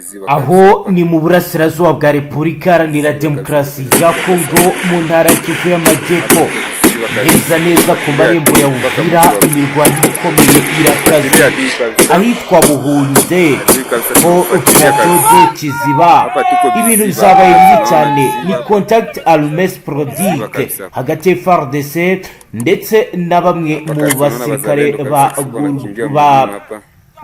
Biziba. Aho ni mu burasirazuba bwa Repubulika Iharanira Demokarasi ya Kongo, mu ntara ya Kivu y'Amajyepfo, neza neza ku marembo ya Uvira. Imirwano ikomeye irakaze ahitwa Buhunde ho Plateau de Kiziba. Ibintu bizabaye bibi cyane, ni contact armé sporadique hagati ya FARDC ndetse na bamwe mu basirikare ba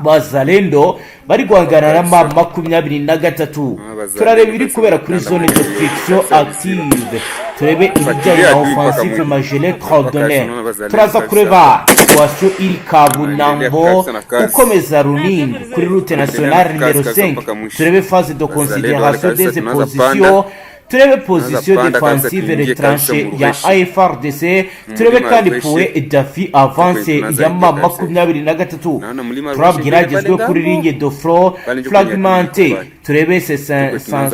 Bazalendo bari guhangana na M23. Turareba ibiri kubera kuri zone de friction active, turebe ibijyanye na offensive majeure coordonnée. Turaza kureba situation iri Kabunambo ukomeza Runingu kuri route nationale numéro 5, turebe phase de considération des positions, turebe position défensive retranchée ya FARDC, turebe kandi point d'appui avancé ya M23. Turabwira agezweho kuri ligne de front fragmentée, turebe cessation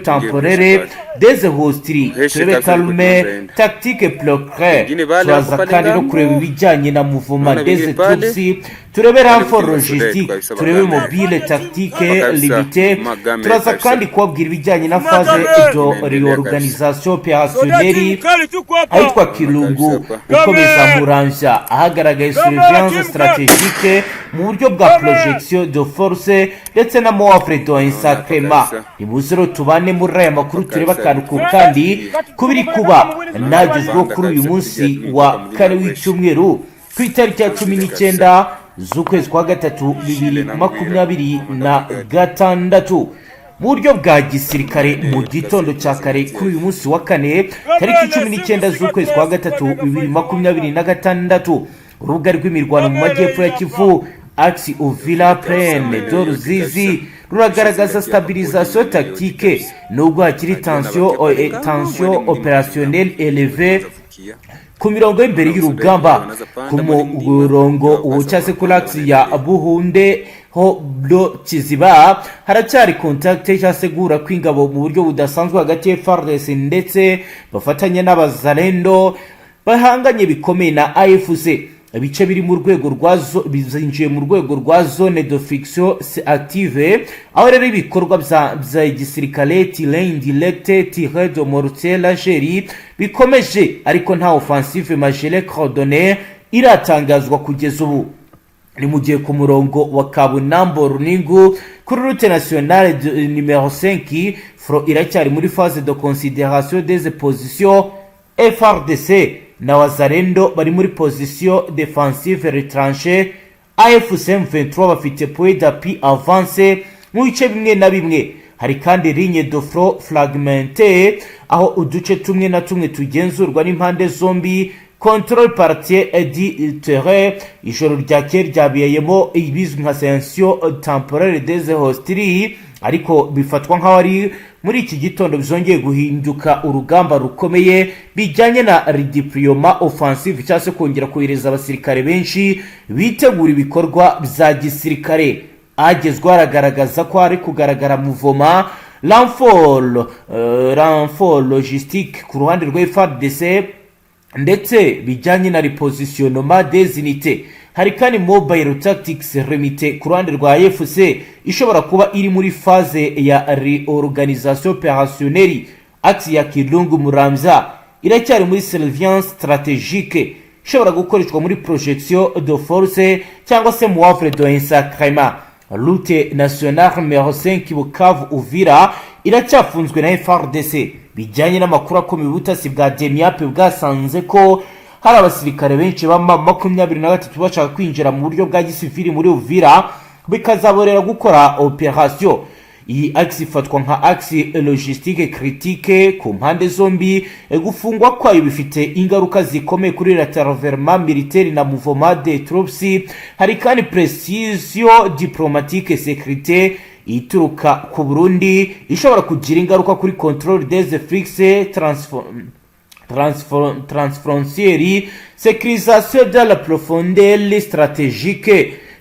temporaire des hostilités, turebe calme tactique précaire. Turaza kandi no kureba ibijyanye na mouvement des troupes, turebe renfort logistique, turebe mobile tactique limitée. Turaza kandi kubabwira ibijyanye na phase de réorganisation opérationnelle ahitwa Kirungu ukomeza Muramvya, ahagaragaye surveillance stratégique mu buryo bwa projection de force ndetse na manœuvre d'encerclement. Nimuze rero tubane muri aya makuru, turebe akantu ku kandi kubiri kuba nagezweho kuri uyu munsi wa kane w'icyumweru, ku itariki ya 19 z'ukwezi kwa gatatu 2026. Mu buryo bwa gisirikare, mu gitondo cya kare kuri uyu munsi wa kane, tariki 19 z'ukwezi kwa gatatu 2026, urubuga rw'imirwano mu majyepfo ya Kivu, axe Uvira Plaine de Ruzizi, ruragaragaza stabilisation tactique nubwo hakiri tension opérationnelle élevée ku mirongo y'imbere y'urugamba. Ku murongo cyangwa se kuri axe ya Buhunde ho blo Kiziba, haracyari contact cyangwa se guhura kw'ingabo mu buryo budasanzwe hagati ya FARDC ndetse bafatanya n'Abazalendo bahanganye bikomeye na AFC. Ibice biri mu rwego rwa bizinjiye mu rwego rwa zone de friction active, aho rero ibikorwa bya gisirikare, tir indirect, tir de mortier léger, bikomeje, ariko nta offensive majeure coordonnée iratangazwa kugeza ubu. Ni mu gihe ku murongo wa Kabunambo Runingu kuri route nationale numéro 5, front iracyari muri phase de considération des positions. FARDC na Wazalendo bari muri position défensive retranchée, AFC M23 bafite point d'appui avancé mu bice bimwe na bimwe. Hari kandi ligne de front fragmentée, aho uduce tumwe na tumwe tugenzurwa n'impande zombi, contrôle partiel du terrain. Ijoro ryakeye ryabereyemo ibizwi nka cessation temporaire des hostilités, ariko bifatwa nk'aho ari muri iki gitondo bizongeye guhinduka urugamba rukomeye, bijyanye na redéploiement offensive cyangwa se kongera kohereza abasirikare benshi bitegura ibikorwa bya gisirikare. Agezweho aragaragaza ko hari kugaragara mouvement renfort logistique ku ruhande rwa FARDC ndetse bijyanye na repositionnement des unités. Hari kandi mobile tactics limitée ku ruhande rwa AFC, ishobora kuba iri muri phase ya réorganisation opérationnelle. Axe ya Kirungu Muramvya iracyari muri surveillance stratégique, ishobora gukoreshwa muri projection de force cyangwa se manœuvre d'encerclement. Route nationale numéro 5 Bukavu Uvira iracyafunzwe na FARDC, bijyanye n'amakuru akomeye ubutasi bwa DEMIAP bwasanze ko hari abasirikare benshi ba M23 bashaka kwinjira mu buryo bwa gisivili muri Uvira, bikazaborera gukora opération. Iyi axe ifatwa nka axe logistique critique ku mpande zombi. Gufungwa kwayo bifite ingaruka zikomeye kuri rationnement militaire na mouvement des troupes. Hari kandi pression diplomatique sécurité ituruka ku Burundi, ishobora kugira ingaruka kuri contrôle des flux transfrontières, sécurisation de la profondeur stratégique.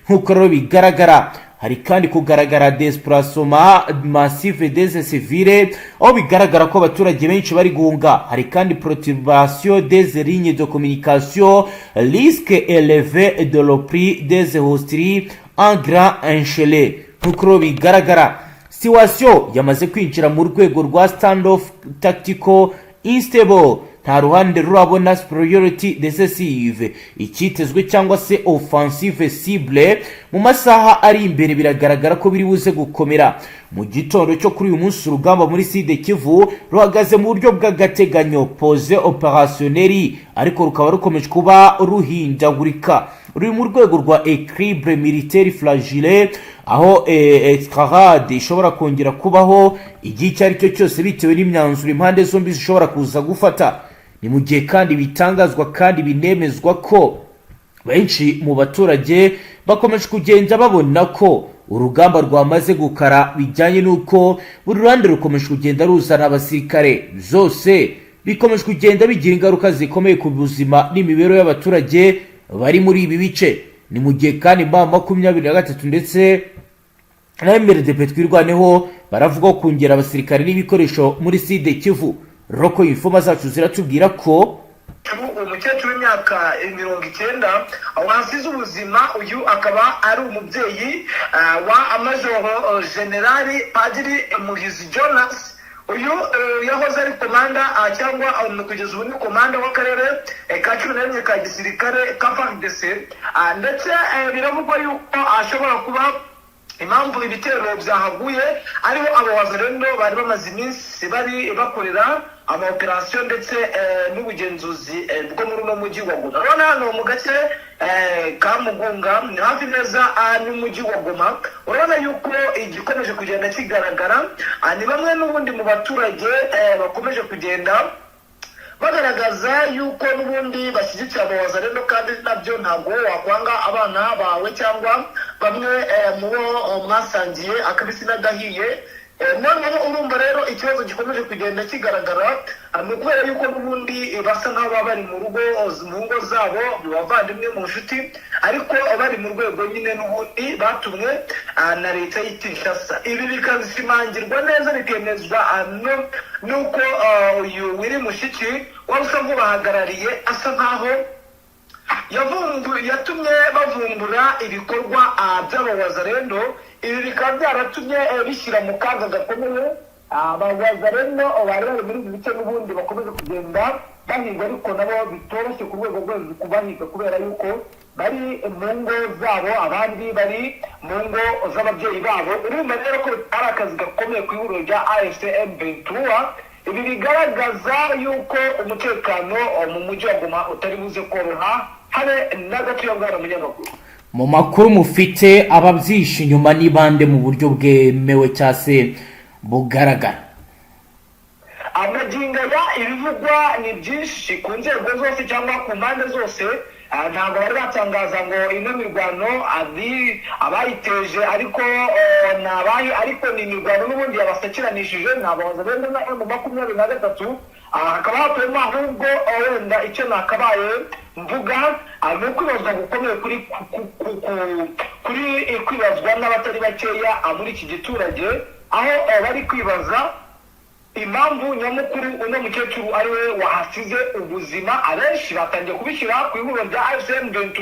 Nk'uko rero bigaragara, hari kandi kugaragara déplacement massif des civils, aho bigaragara ko abaturage benshi bari guhunga. Hari kandi perturbation des lignes de communication, risque élevé de reprise des hostilités en grande échelle. Nk'uko rero bigaragara, Situation yamaze kwinjira mu rwego rwa standoff tactical instable. Nta ruhande rurabona superiority decisive icyitezwe cyangwa se offensive cible mu masaha ari imbere. Biragaragara ko biri buze gukomera. Mu gitondo cyo kuri uyu munsi, urugamba muri Sud Kivu ruhagaze mu buryo bw'agateganyo, pause opérationnelle, ariko rukaba rukomeje kuba ruhindagurika, ruri mu rwego rwa équilibre militaire fragile, aho escalade ishobora kongera kubaho igihe icyo ari cyo cyose bitewe n'imyanzuro impande zombi zishobora kuza gufata. Ni mu gihe kandi bitangazwa kandi binemezwa ko benshi mu baturage bakomeje kugenda babona ko urugamba rwamaze gukara, bijyanye n'uko buri ruhande rukomeje kugenda ruzana abasirikare. Zose bikomeje kugenda bigira ingaruka zikomeye ku buzima n'imibereho y'abaturage bari muri ibi bice. Ni mu gihe kandi M23 ndetse na MRDP Twirwaneho baravuga ko kongera abasirikare n'ibikoresho muri Sud Kivu. Local informer zacu ziratubwira ko Umukecuru w'imyaka 90 wasize ubuzima, uyu akaba ari umubyeyi wa Majoro Generali Padiri Muhizi Jonas. Uyu yahoze ari komanda, cyangwa kugeza ubu ni komanda w'akarere ka 11 ka gisirikare ka FARDC. Ndetse biravugwa yuko ashobora kuba impamvu ibitero byahaguye ariho abo Wazalendo bari bamaze iminsi bari bakorera ama operation ndetse n'ubugenzuzi bwo muri uno mujyi wa Goma. Urabona hano mu gace ka Mugunga, ni hafi neza n'umujyi wa Goma. Urabona yuko igikomeje kugenda kigaragara ni bamwe n'ubundi mu baturage bakomeje kugenda bagaragaza yuko n'ubundi bashyigikiye abo Wazalendo, kandi nabyo ntabwo wakwanga abana bawe cyangwa bamwe mu bo mwasangiye akabisi n'agahiye. Noneho urumva rero ikibazo gikomeje kugenda kigaragara ni ukubera yuko n'ubundi basa nk'aho baba bari mu rugo, mu ngo zabo, mu bavandimwe, mu nshuti, ariko bari mu rwego nyine n'ubundi batumwe na leta y'i Kinshasa. Ibi bikashimangirwa neza, bikemezwa n'uko uyu Willy Mushiki wari usa nk'ubahagarariye asa nk'aho yatumye bavumbura ibikorwa by'Abawazarendo. Ibi bikaba byaratumye bishyira mu kaga gakomeye Abawazarendo bari bari muri ibi bice, n'ubundi bakomeje kugenda bahiga, ariko nabo bitoroshye ku rwego rwo hejuru kubahiga, kubera yuko bari mu ngo zabo, abandi bari mu ngo z'ababyeyi babo. Urumva rero ko ari akazi gakomeye ku ihuriro rya AFC M23. Ibi bigaragaza yuko umutekano mu mujyi wa Goma utari buze koroha habe na gato, bwana munyamakuru. Mu makuru mufite, ababyishe inyuma ni bande mu buryo bwemewe cyangwa se bugaragara? Amagingo aya ibivugwa ni byinshi ku nzego zose cyangwa ku mpande zose. Ntabwo bari batangaza ngo ino mirwano abayiteje ariko ni abahe, ariko ni imirwano n'ubundi yabasakiranishije, ni Abawazalendo na M23. Hakaba hatuyemo ahubwo wenda icyo nakabaye mvuga ni ukwibazwa gukomeye kuri kwibazwa n'abatari bakeya muri iki giturage, aho bari kwibaza impamvu nyamukuru uno mukecuru ari we wahasize ubuzima. Abenshi batangiye kubishyira ku ihuriro rya AFC M23,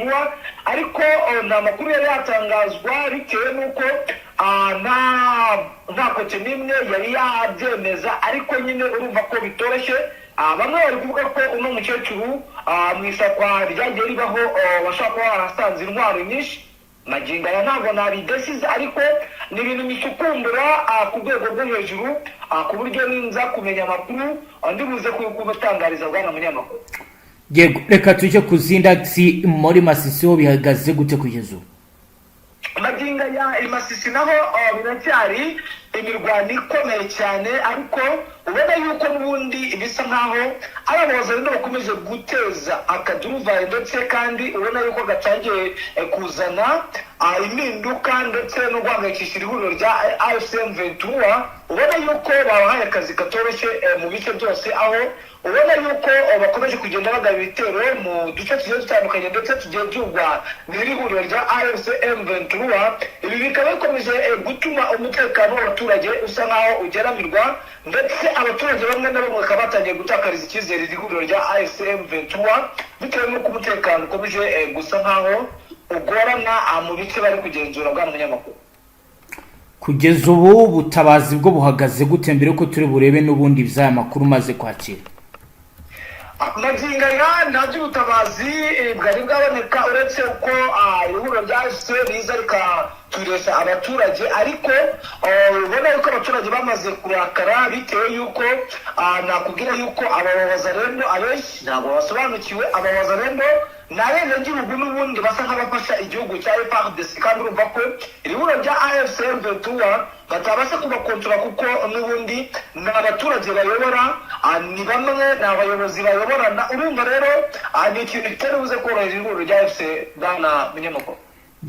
ariko nta makuru yari yatangazwa bitewe n'uko nta côté n'imwe yari yabyemeza. Ariko nyine urumva ko bitoroshye. Bamwe bari kuvuga ko uno mukecuru mu isakwa ryagiye ribaho bashobora kuba barahasanze intwaro nyinshi. Magingo aya ntabwo nabidesize, ariko ni ibintu bisukumbura ku rwego rwo hejuru, ku buryo ninza kumenya amakuru ndibuze kubatangariza, bwana munyamakuru. Yego, reka tujye ku zindi axes. Muri Masisi ho bihagaze gute kugeza ubu? Magingo ya Masisi naho biracyari imirwano ikomeye cyane, ariko ubona yuko n'ubundi bisa nkaho ari Abawazalendo bakomeje guteza akaduruvayo, ndetse kandi ubona yuko gatangiye kuzana impinduka ndetse no guhangayikisha ihuriro rya AFC M23. Ubona yuko babahaye akazi katoroshye mu bice byose, aho ubona yuko bakomeje kugenda bagaba ibitero mu duce tugiye dutandukanye ndetse tugenzurwa n'iri huriro rya AFC M23. Ibi bikaba bikomeje gutuma umutekano w'abaturage usa nkaho ugeramirwa, ndetse abaturage bamwe na bamwe bakaba batangiye gutakariza icyizere iri huriro rya AFC M23 bitewe n'uko umutekano ukomeje gusa nkaho ugorana mu bice bari kugenzura, bwana munyamakuru. Kugeza ubu ubutabazi bwo buhagaze gute, mbere yuko turi burebe n'ubundi by'aya makuru umaze kwakira? Magingo aya nta by'ubutabazi bwari bwaboneka, uretse uko ihuriro ryahise riza rikaturesha abaturage. Ariko ubona yuko abaturage bamaze kurakara, bitewe yuko nakubwira yuko aba Wazalendo abenshi ntabwo basobanukiwe. Aba Wazalendo ni abenegihugu n'ubundi basa nk'abafasha igihugu cya FARDC, kandi urumva ko iri huriro rya AFC M23 batabasha kubakontora, kuko n'ubundi ni abaturage bayobora, ni bamwe ni abayobozi bayoborana. Urumva rero ni ikintu kitari buze korohera ihuriro rya AFC, bwana munyamakuru.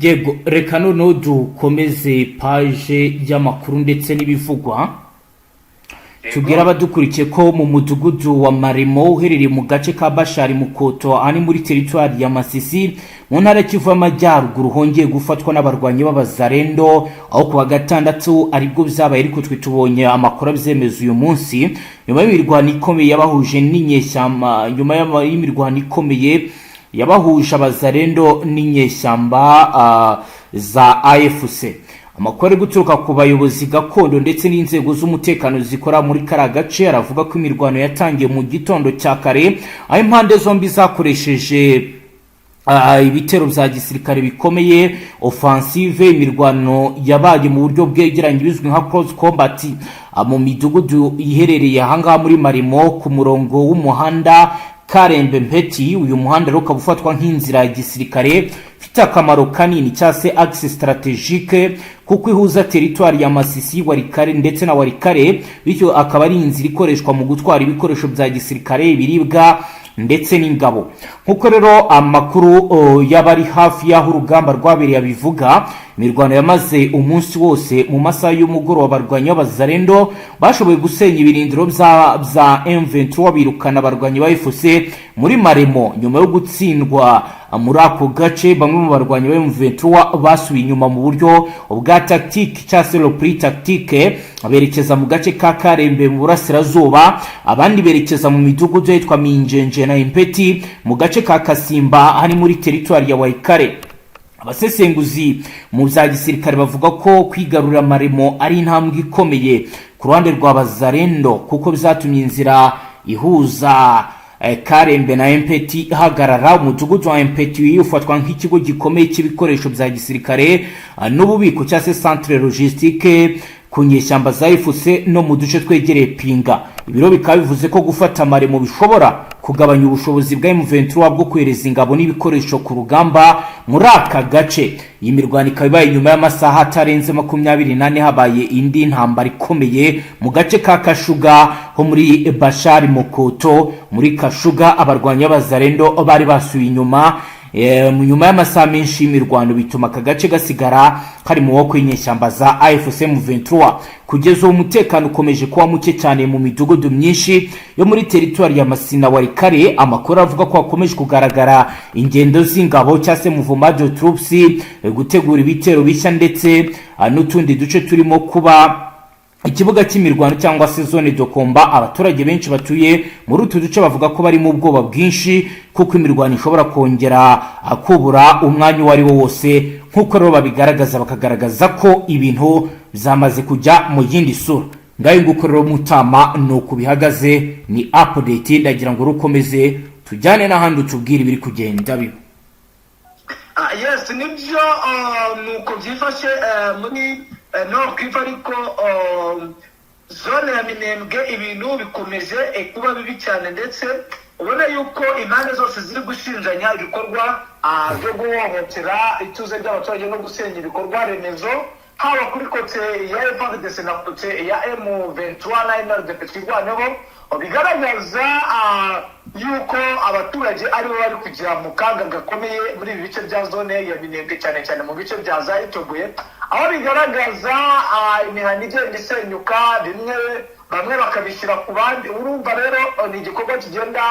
Yego, reka noneho dukomeze page y'amakuru ndetse n'ibivugwa. Tubwire abadukurikiye ko mu mudugudu wa Maremo uherereye mu gace ka Bashari Mukoto, aha ni muri teritwari ya Masisi mu ntara ya Kivu y'Amajyaruguru, hongeye gufatwa n'abarwanyi b'Abazarendo, aho ku wa gatandatu aribwo byabaye, ariko twe tubonye amakuru abyemeza uyu munsi, nyuma y'imirwano ikomeye yabahuje n'inyeshyamba, nyuma y'imirwano ikomeye yabahuje Abazarendo n'inyeshyamba za AFC. Amakuru ari guturuka ku bayobozi gakondo ndetse n'inzego z'umutekano zikora muri kariya gace aravuga ko imirwano yatangiye mu gitondo cya kare, aho impande zombi zakoresheje ibitero bya gisirikare bikomeye, offensive. Imirwano yabaye mu buryo bwegeranye, bizwi nka close combat, mu midugudu iherereye ahangaha muri Marimo ku murongo w'umuhanda Karembe Mpeti. Uyu muhanda rero ukaba ufatwa nk'inzira ya gisirikare ifite akamaro kanini, cyangwa se axe stratégique, kuko ihuza teritwari ya Masisi, Warikare ndetse na Warikare, bityo akaba ari inzira ikoreshwa mu gutwara ibikoresho bya gisirikare, ibiribwa ndetse n'ingabo. Nk'uko rero amakuru y'abari hafi y'aho urugamba rwabereye abivuga, imirwano yamaze umunsi wose. Mu masaha y'umugoroba, abarwanyi b'Abazarendo bashoboye gusenya ibirindiro bya M23, birukana abarwanyi ba AFC muri Maremo. Nyuma yo gutsindwa muri ako gace, bamwe mu barwanyi ba M23 basubiye inyuma mu buryo bwa tactique, cyangwa se repli tactique, berekeza mu gace ka Karembe mu burasirazuba, abandi berekeza mu midugudu yitwa Minjenje na Impeti mu gace ka Kasimba, hari muri teritwari ya Waikare. Abasesenguzi mu bya gisirikare bavuga ko kwigarurira Maremo ari intambwe ikomeye ku ruhande rwa Bazarendo, kuko byatumye inzira ihuza Karembe na Empeti ihagarara. Umudugudu wa Empeti ufatwa nk'ikigo gikomeye cy'ibikoresho bya gisirikare n'ububiko, cyangwa se centre logistique, ku nyeshyamba za AFC no mu duce twegereye Pinga. Ibiro bikaba bivuze ko gufata Maremo bishobora kugabanya ubushobozi bwa M23 bwo kohereza ingabo n'ibikoresho ku rugamba muri aka gace. Iyi mirwano ikaba ibaye nyuma y'amasaha atarenze 24 habaye indi ntambara ikomeye mu gace ka Kashuga ho muri Bashari Mokoto. Muri Kashuga, abarwanyi b'Abazarendo bari basuye inyuma nyuma y'amasaha menshi y'imirwano, bituma aka gace gasigara kari mu maboko y'inyeshyamba za AFC M23. Kugeza ubu umutekano ukomeje kuba muke cyane mu midugudu myinshi yo muri teritwari ya Masina Warikare. Amakuru avuga ko hakomeje kugaragara ingendo z'ingabo, cyangwa se mouvement de troupes, gutegura ibitero bishya, ndetse n'utundi duce turimo kuba ikibuga cy'imirwano, cyangwa se zone de combat. Abaturage benshi batuye muri utu duce bavuga ko bari mu bwoba bwinshi, kuko imirwano ishobora kongera kubura umwanya uwo ari wo wose. Nk'uko rero babigaragaza, bakagaragaza ko ibintu byamaze kujya mu yindi sura. Ngayo nguko rero mutama, ni uku bihagaze, ni update. Ndagira ngo rukomeze tujyane n'ahandi, utubwire ibiri kugenda biba. Yes, nibyo, nuko byifashe muri Nord Kivu. Ariko zone ya Minembwe ibintu bikomeje kuba bibi cyane, ndetse ubona yuko impande zose ziri gushinjanya ibikorwa byo guhohotera ituze ry'abaturage no gusenya ibikorwa remezo, haba kuri côté ya FARDC na côté ya M23 na MRDP Twirwaneho. Bigaragaza yuko abaturage aribo bari kujya mu kaga gakomeye muri ibi bice bya zone ya Minembwe, cyane cyane mu bice bya za Itobuye, aho bigaragaza imihanda igenda isenyuka, bimwe bamwe bakabishyira ku bandi. Urumva rero ni igikorwa kigenda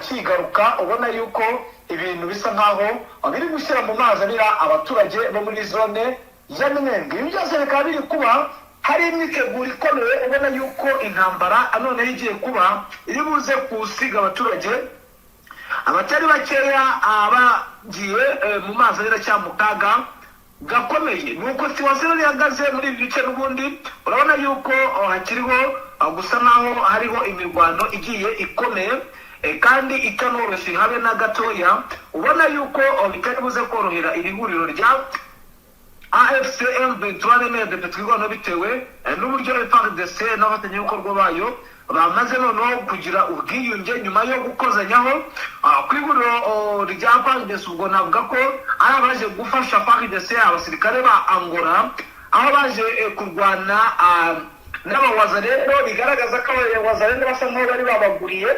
kigaruka, ubona yuko ibintu bisa nkaho biri gushyira mu mazi abira abaturage bo muri zone ya Minembwe. Ibi byose bikaba biri kuba hari imyiteguro ikomeye, ubona yuko intambara noneho igiye kuba iri buze gusiga abaturage abatari bakeya bagiye mu mazi abira cyangwa mu kaga. Gakomeye. Ni uko situation ihagaze muri ibi bice. N'ubundi urabona yuko hakiriho gusa naho hariho imirwano igiye ikomeye, kandi itanoroshye habe na gatoya. Ubona yuko bitari buze korohera iri huriro rya AFC M23 MRDP Twirwaneho, bitewe n'uburyo FARDC n'abafatanyabikorwa bayo bamaze noneho kugira ubwiyunge nyuma yo gukozanyaho ku ihuriro rya FARDC. Ubwo navuga ko ari abaje gufasha FARDC, abasirikare ba Angola, aho baje kurwana n'abawazalendo. Bigaragaza ko abawazalendo basa nkaho bari babaguriye.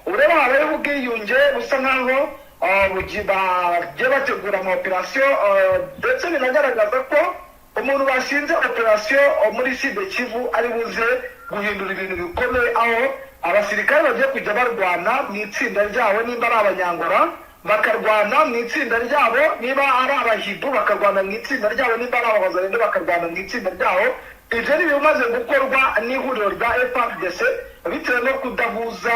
Ubu rero habayeho ubwiyunge busa nkaho bagiye bategura ama operasiyo, ndetse binagaragaza ko umuntu bashinze operasiyo muri Sud Kivu ari buze guhindura ibintu bikomeye, aho abasirikare bagiye kujya barwana mu itsinda ryabo, nimba ari abanyangora bakarwana mu itsinda ryabo, niba ari abahibu bakarwana mu itsinda ryabo, nimba ari abawazalendo bakarwana mu itsinda ryabo. Ibyo ni ibimaze gukorwa n'ihuriro rya FARDC bitewe no kudahuza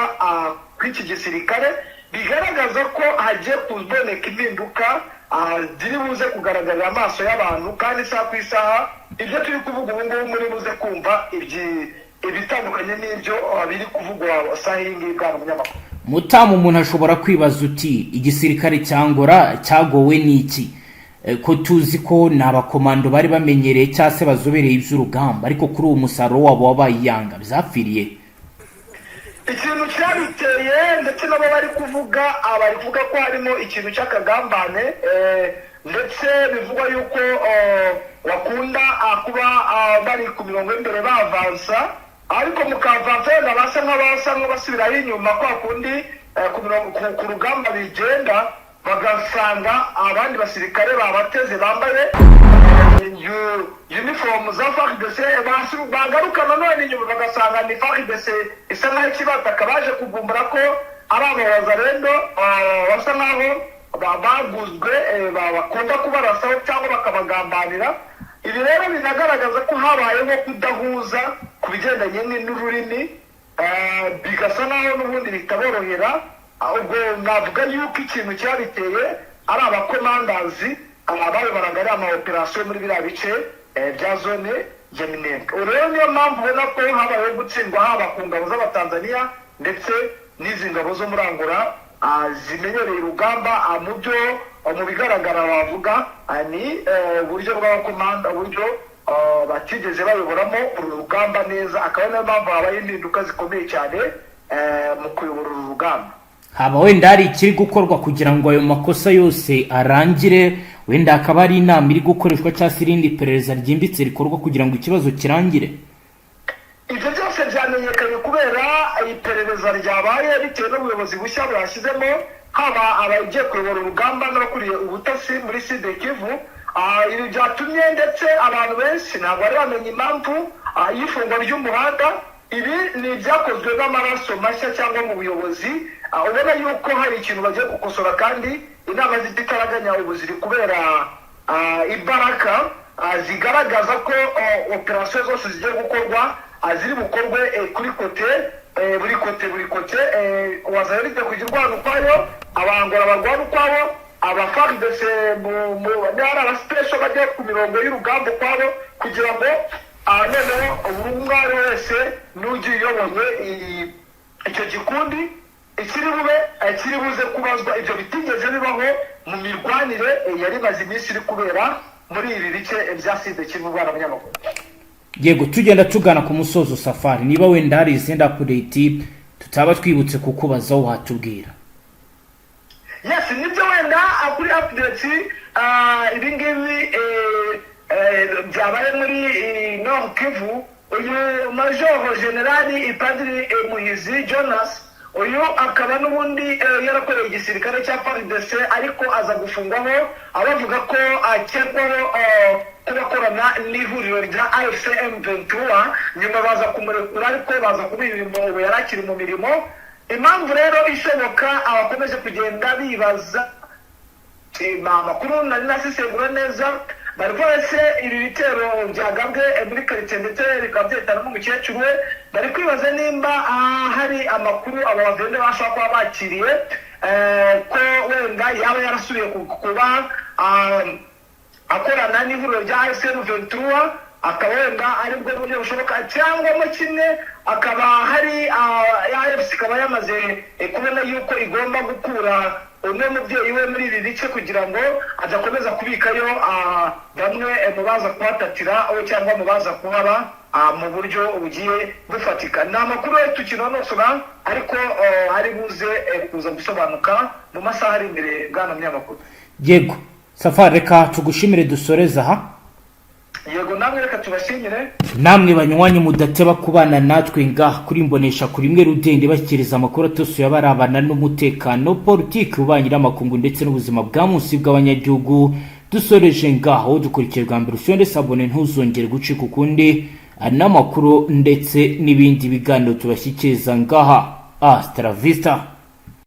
kw'iki gisirikare. Bigaragaza ko hagiye kuboneka impinduka ziri buze kugaragarira amaso y'abantu, kandi isaha ku isaha ibyo turi kuvuga ubu ngubu muri buze kumva ibitandukanye n'ibyo biri kuvugwa saha iyi ngiyi, bwana munyamakuru. Mutamu, umuntu ashobora kwibaza uti: "Igisirikare cya Angola cyagowe n'iki?" Ko tuzi ko ni abakomando bari bamenyereye cyangwa se bazobereye iby'urugamba, ariko kuri uwo musaruro wabo wabaye iyanga, byapfiriye? Ikintu cyabiteye, ndetse nabo bari kuvuga, bari kuvuga ko harimo ikintu cy'akagambane, ndetse bivugwa yuko bakunda kuba bari ku mirongo y'imbere bavansa, ariko mukavansa wenda basa nk'abasa nk'abasubirayo inyuma kwa kundi ku rugamba bigenda, bagasanga abandi basirikare babateze bambaye uniform za FARDC, bagaruka nanone inyuma bagasanga ni FARDC isa nkaho ikibataka. Baje kuvumbura ko ari abawazalendo basa nkaho baguzwe, bakunda kubarasaho cyangwa bakabagambanira. Ibi rero binagaragaza ko habayeho kudahuza ku bigendanye n'ururimi, bigasa naho n'ubundi bitaborohera. Ubwo navuga yuko ikintu cyabiteye ari abakomandazi bayoboraga ariya ama operasiyo muri biriya bice bya zone ya Minembwe. Ubu rero niyo mpamvu ubona ko habayeho gutsindwa, haba ku ngabo z'Abatanzaniya ndetse n'izi ngabo zo muri Angola zimenyereye urugamba. Mu byo mu bigaragara wavuga ni uburyo bw'abakomanda, uburyo batigeze bayoboramo uru rugamba neza, akaba niyo mpamvu habaye impinduka zikomeye cyane mu kuyobora uru rugamba. Haba wenda hari ikiri gukorwa kugira ngo ayo makosa yose arangire? Wenda hakaba hari inama iri gukoreshwa cyangwa se irindi perereza ryimbitse rikorwa kugira ngo ikibazo kirangire? Ibyo byose byamenyekanye kubera iperereza ryabaye bitewe n'ubuyobozi bushya bwashyizemo, haba abagiye kuyobora urugamba n'abakuriye ubutasi muri Sud Kivu. Ibi byatumye ndetse abantu benshi ntabwo bari bamenya impamvu y'ifungwa ry'umuhanda. Ibi ni ibyakozwe n'amaraso mashya cyangwa mu buyobozi, ubona yuko hari ikintu bagiye gukosora, kandi inama z'igitaraganya ubu ziri kubera imbaraga zigaragaza ko operasiyo zose zigiye gukorwa ziri bukorwe kuri côté buri côté, buri côté. Wazalendo kujya urwana ukwayo, abangora barwana ukwabo, aba FARDC ari aba special bajya ku mirongo y'urugamba ukwabo, kugira ngo noneho buri umwe ari wese n'ugiye uyoboye icyo gikundi ikiri bube kiri buze kubazwa. Ibyo bitigeze bibaho mu mirwanire yari imaze iminsi iri kubera muri ibi bice bya Sud Kivu, bwana munyamakuru. Yego, tugenda tugana ku musozo, Safari, niba wenda hari izindi update tutaba twibutse kukubazaho watubwira. Yes, nibyo. Wenda kuri update, ibi ngibi byabaye muri Nord Kivu, uyu Major General Padiri Muhizi Jonas, uyu akaba n'ubundi yarakoreye igisirikare cya FARDC, ariko aza gufungwaho abavuga ko akekwaho kuba akorana n'ihuriro rya AFC M23. Nyuma baza kumurekura, ariko baza kumuha imirimo. Ubu yari akiri mu mirimo. Impamvu rero ishoboka abakomeje kugenda bibaza, amakuru nari nasesengura neza, bari kuba se ibi bitero byagabwe muri karitsiye ndetse bikaba byahitana n'umukecuru we, bari kwibaza nimba hari amakuru aba bavende bashobora kuba bakiriye ko wenda yaba yarasubiye kuba Akorana n'ihuriro rya AFC M23, akaba wenda aribwo buryo bushoboka, cyangwa mo kimwe akaba hari AFC ikaba yamaze kubona yuko igomba gukura umwe mubyeyi we muri ibi bice kugira ngo adakomeza kubikayo bamwe mu baza kuhatatira we cyangwa mu baza kuhaba mu buryo bugiye bufatika. Ni amakuru tukinonosora, ariko ari buze kuza gusobanuka mu masaha ari imbere, bwana munyamakuru. Yego Safari, reka tugushimire, dusoreze aha. Yego, namwe reka tubashimire. Namwe banywanyi mudateba kubana natwe ngaha kuri Mbonesha kuri imwe rudende, bashyikiriza amakuru atosuye abarabana n'umutekano, politiki, ububanyi n'amakungu ndetse n'ubuzima bwa munsi bw'abanyagihugu. Dusoreje ngaho. Dukurikiye bwa mbere, usonde s'abonner, ntuzongere gucika ukundi n'amakuru ndetse n'ibindi biganiro tubashyikiriza ngaha. Hasta la vista.